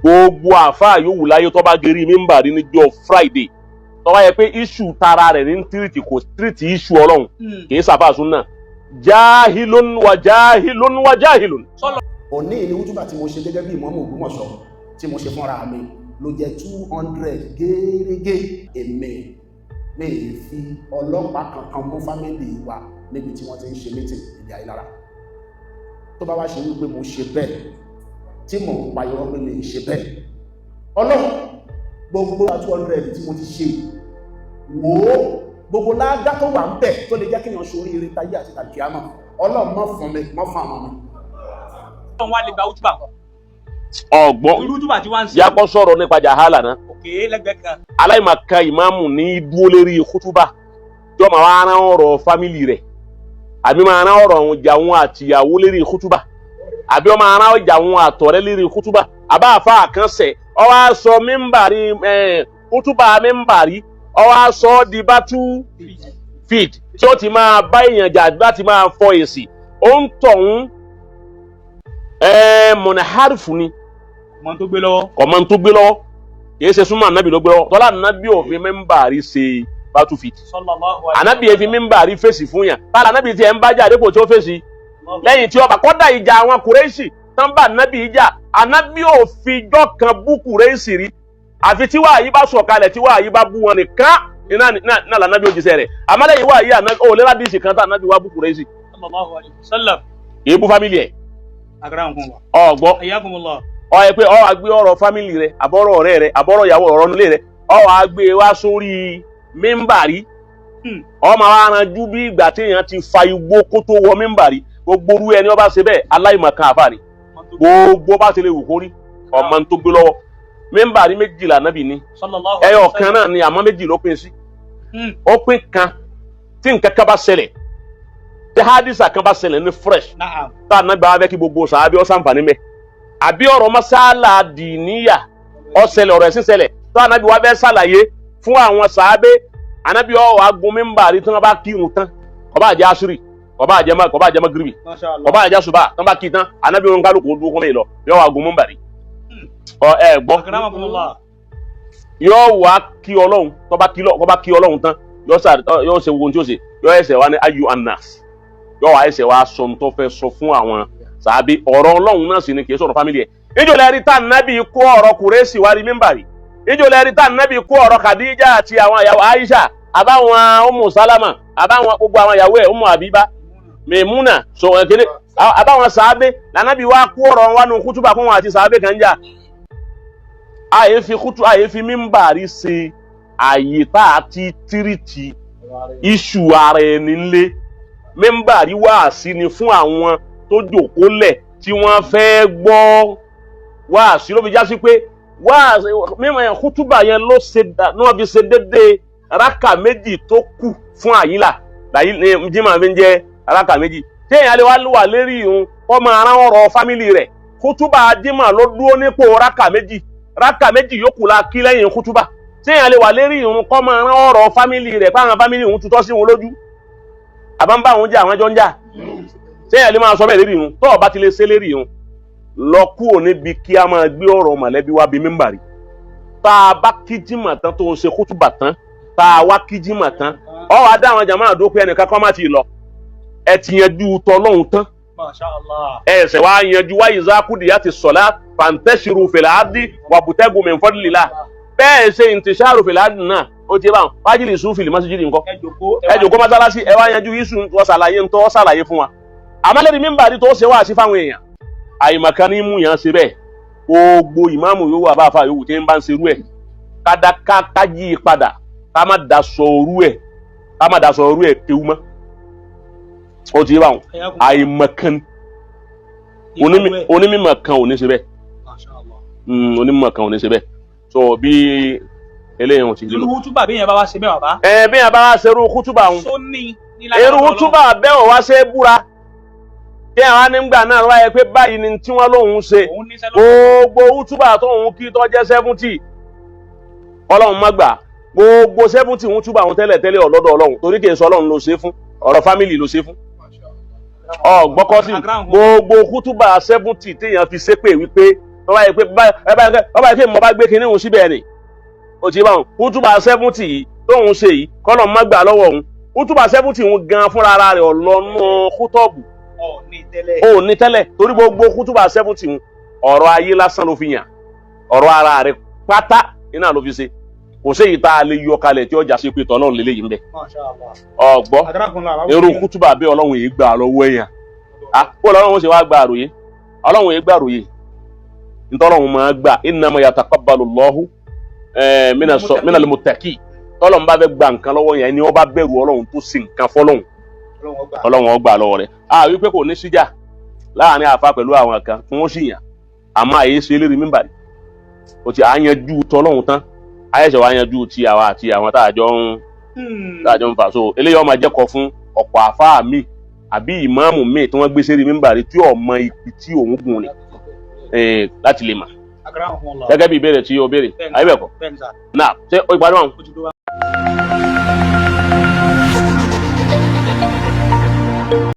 Gbogbo àáfàá yòówù láyé tó bá gerí mímbàrí níjọ́ Friday, tó bá yẹ pé issue tara rẹ̀ ní treat, kò treat issue Ọlọ́run, kì í sàfà súnà. Jahilun wa jahilun wa jahilun. Òní ní wútúbà tí mo ṣe gẹ́gẹ́ bí ìmáàmù Ògbómọ̀ṣọ́ tí mo ṣe fúnra mi ló jẹ́ 200 gẹ́rẹ́gẹ́. Èmi mi ì fi ọlọ́pàá kankan mú family wa níbi tí wọ́n ti ń ṣe meeting ìdí Ayílára. Tó bá wá ṣe wípé mo ṣe bẹ́ẹ̀, tí mò ń pa irọ́ pé mi ì ṣe bẹ́ẹ̀, Ọlọ́run, gbogbo 200 tí mo ti ṣe, wò ó, gbogbo ládá tó wà ń bẹ̀ tó lè jẹ́ kéèyàn ṣoríire táyé àti tàkíámà, Ọlọ́run, má fún mi, má fún àwọn mi. Wọ́n wá lè gba útúbà kan. Ọgbọ́n. Irú útúbà tí wọ́n ń ṣe. Yakọ sọ̀rọ̀ nípa jahala náà. Òkè lẹ́gbẹ̀ẹ́ kan. Aláìmọ̀kan ìmáàmù ní dúró lérí kútúbà tí wọ́n máa wá rán ọ̀rọ̀ family rẹ̀, àbí máa rán ọ̀rọ̀ àwọn ìjà wọn àtìyàwó lérí kútúbà, àbí wọ́n máa rán ọjà wọn àtọ̀rẹ́ lérí kútúbà, àbá àfa àkànṣe ọ wá sọ mímbàrí kútúbà mímbàrí, ọ wá sọ ọ́ di battle field tí ó ti máa bá èèyàn jà láti máa fọ èsì. Ó ń tọ̀hún mọ̀nà harifu ni. Ọmọ tó gbé lọ́wọ́. Ọmọ tó gbé lọ́wọ́ kìí ṣe súnmọ́ ànábì ló gbé lọ́wọ́. Tọ́lá ànábì òfin mímbàrí ṣe battlefield. Sallallahu alaihi. Ànábì yẹn fi mímbàrí fèsì fún yàn tálà. Ànábì tiẹ̀ ń bá jà dípò tí ó fèsì lẹ́yìn tí ọba kọ́dà ìjà àwọn Kùrẹ́ṣì tán bá ànábì ìjà, ànábì ò fi jọ́ kan bú Kùrẹ́ṣì rí, àfi tí wàá yí bá sọ̀kalẹ̀, tí wàá yí bá bú wọn nìkan iná náà lànàbí òjíṣẹ́ rẹ̀. Àmọ́ lẹ́yìn wàá yí, ànábì ò lè ládìsì kan tá ànábì wá bú Kùrẹ́ṣì. Sallallahu alaihi wasallam. Kì í bú family ẹ̀. Akramakumullah. Ọ̀gbọ́n. Hayyakumullah. Ọ yẹ pé ọ wá gbé ọ̀rọ̀ family rẹ, àbọ̀rọ̀ ọ̀rẹ́ rẹ, àbọ̀rọ̀ ìyàwó, ọ̀rọ̀ nílé rẹ, ọ wá gbé wá sórí mímbàrí. Ọ máa wá ranjú bí ìgbà téèyàn ti fa igbó kó tó wọ mímbàrí. Gbogbo orú ẹni ọba ṣe bẹ́ẹ̀, aláìmọ̀kan àfààní. Gbogbo bá ti lè wù kó rí, ọmọ tó gbé lọ́wọ́ mímbàrí méjìlá nábì ní. Sallallahu alaihi ẹyọ wasallam. Kan náà ni, àmọ́ méjì ló pín sí. Ó pín kan tí nǹkan kan bá ṣẹlẹ̀, tí hadisa kan bá ṣẹlẹ̀ ní fresh, tá a nágbà fẹ́ kí gbogbo sàábí ó ṣàǹfààní mẹ́, àbí ọ̀rọ̀ masala dìníyà ó ṣẹlẹ̀, ọ̀rọ̀ ẹ̀sìn ṣẹlẹ̀, tó ànábì wa fẹ́ ṣàlàyé fún àwọn sàábé, ànábì ó wá gun mímbàrí tí wọ́n bá kírun tán, kó bá jẹ́ asiri, kó bá jẹ́ magiribi, Masha Allah. kó bá jẹ́ suba, tí wọ́n bá kí tán, ànábì wọn kálukú dúró kọ́mẹ́ lọ, yóò wá gun mímbàrí. Ọ ẹ gbọ́. Akramakumullah. Yóò wá kí Ọlọ́run, tó bá kí Ọlọ́run tán, yóò ṣe gbogbo ohun tí ó ṣe, yóò ẹsẹ̀ wá ní ayu anas, yóò wá ẹsẹ̀ wá sọ ohun tó fẹ́ sọ fún àwọn sàábé. Ọ̀rọ̀ Ọlọ́run náà sì ni, kì í sọ̀rọ̀ family ẹ̀. Ìjọ lẹ́rí tá nábì kó ọ̀rọ̀ Kùrẹ́sì wá rí mímbàrí? Ìjọ lẹ́rí tá nábì kó ọ̀rọ̀ Khadija àti àwọn ìyàwó Aisha, àbáwọn Umu Salama, àbáwọn gbogbo àwọn ìyàwó ẹ̀, Umu Habiba, Maimuna, sọ kéde, àbáwọn sàábé lànàbí wá kó ọ̀rọ̀ wa nù kútùbà fún wọn àti sàábé kan jà? Àyè fi kútù, àyè fi mímbàrí ṣe àyè tá a ti treat issue ara ẹni ńlé. Mímbàrí wáàsí ni fún àwọn tó jòkó lẹ̀ tí wọ́n fẹ́ gbọ́ wáàsí. Ló fi já sí pé wáàsí mímọ kútùbà yẹn ló ṣe ní wọ́n fi ṣe déédéé rákà 2 tó kù fún àyílà làyí ní jimá fi ń jẹ́ rákà 2 tí èèyàn lè wá wà lérí ìhun kọ́ máa rán ọ̀rọ̀ family rẹ̀. Kútùbà jimá ló dúró nípò rákà 2. Rákà 2 yòókù la kí lẹ́yìn kútùbà. Tí èèyàn lè wà lérí ìhun kọ́ máa rán ọ̀rọ̀ family rẹ̀ fáwọn family òun tutọ́ sí wọn lójú, àbá ń bá òun jà, àwọn jọ ń jà, tí èèyàn lè máa sọ bẹ́ẹ̀ lérí ìhun? Tó o bá ti lè ṣe lérí ìhun, lọ kúrò níbi kí a máa gbé ọ̀rọ̀ mọ̀lẹ́bí wá bí mímbàrí. Tá a bá kí jímọ̀ tán, tó o ṣe kútùbà tán, tá a wá kí jímọ̀ tán, ọ wá dá àwọn jàmáà àdókò, ẹnìkan kọ́ má ti lọ, ẹ ti yanjú tọlọ́hun tán. Masha Allah. Ẹ ẹsẹ̀ wá yanjú wáyé zákúdì yá ti sọ̀lá fantashiru fil ardi wabtagu min fadlillah. Bẹ́ẹ̀ ṣe intisharu fil ardi náà, ó ti báwọn wájìlì fil masjidi nǹkan. Ẹ jòkó. Ẹ jòkó mọ́sálásí, ẹ wá yanjú yíṣu, wọ́n ṣàlàyé ń tọ́ ṣàlàyé fún wa. Àmọ́ lẹ́ni mímbàrí tó ṣe wá sí fáwọn èèyàn, àyìnmọ̀kan ní mú yàn ṣe bẹ́ẹ̀. Gbogbo ìmáàmù yòówù, àbáfà yòówù tí ń bá ń ṣerú ẹ̀, ká ká yí i padà, ká má daṣọ orú ẹ̀, ká má daṣọ orú ẹ̀ kéwú mọ́. Ó ti yé báwọn. Àyìnmọ̀kan onímọ̀ kan ò ní ṣe bẹ́ẹ̀. Masha Allah. Onímọ̀ kan ò ní ṣe bẹ́ẹ̀. So bí eléyìí wọn ti rí lọ. Irú kútúbà bí yẹn bá wá ṣe bẹ́ẹ̀, bàbá. Ẹ bí yẹn bá wá ṣerú kútúbà ń Só ní ní irú kútúbà bẹ́ẹ̀ ò wá ṣe é búra kí àwọn anígbà náà wáyé pé báyìí ni tí wọ́n lóun ṣe. Òun ní sẹ́lọ̀. Gbogbo kútúbà tóun kí tó jẹ́ 70, Ọlọ́run má gbà. Gbogbo 70 ń túbà àwọn tẹ́lẹ̀ tẹ́lẹ̀ ọ̀lọ́dọ̀ Ọlọ́run, torí kì í sọ Ọlọ́run ló ṣe fún, ọ̀rọ̀ family ló ṣe fún. Ọ gbọ́kọ́ sí gbogbo kútúbà 70 téèyàn fi ṣépè wípé tó Tọ́ba yẹ pé báyìí bá yẹ pé mo bá gbé kinní òun síbẹ̀ ni ó ti bá wọn kútùbà 70 yìí tóun ṣe yìí, kọ́nà má gbà lọ́wọ́ òun. Kútùbà 70 òun gan fúnra ara rẹ̀ ọ̀lọ́nù kútọ́ọ̀bù. Ọ̀ ní tẹ́lẹ̀. Ó ní tẹ́lẹ̀, torí gbogbo kútùbà 70 òun, ọ̀rọ̀ ayé lásán ló fi yàn, ọ̀rọ̀ ara rẹ̀ pátá iná ló fi ṣe. Kò séyìí tá a lè yọ kalẹ̀ tí ọjà ṣe pé tọ́lọ́run lélẹ́yìí ń bẹ. Masha Allah. Ọ̀gbọ́ Adrakunla. Irú kútùbà bí Ọlọ́run yìí gbà lọ́wọ́ èèyàn, kó lọ́lọ́run ṣe wá gba àròyé? Ọlọ́run yìí gbà àròyé, ntọ́lọ́run máa gbà, innama yataqabbalu Allahu minal muttaqin. Tọ́lọ́run bá fẹ́ gba nǹkan lọ́wọ́ yẹn ni, wọ́n bá bẹ̀rù Ọlọ́run tó sì nǹkan fọ́lọ́run, Ọlọ́run ó gbà. Ọlọ́run ó gbà lọ́wọ́ rẹ̀. A wípé kò ní síjà láàrin àfa pẹ̀lú àwọn kan tí wọ́n sì yàn, àmọ́ àyè ṣe eléré mímbàrí o ti à ń yanjú tọ́lọ́run tán, àyẹ̀ṣẹ̀ wa yanjú ti àwa àti àwọn tá a jọ ń tá a jọ ń fà. So eléyìí ó máa jẹ́kọ̀ọ́ fún ọ̀pọ̀ àfáà mi àbí ìmáàmù mi tí wọ́n gbé sérí mímbàrí tí ò mọ ibi tí òun gùn ni láti lè mà Akramakumullah. gẹ́gẹ́ bí ìbéèrè tí o béèrè. Bẹ́ẹ̀ni. Ayé bẹ̀ kọ́ Bẹ́ẹ̀ni sà. Náà ṣé o ìpàdé wọn. Ó ti tó bá.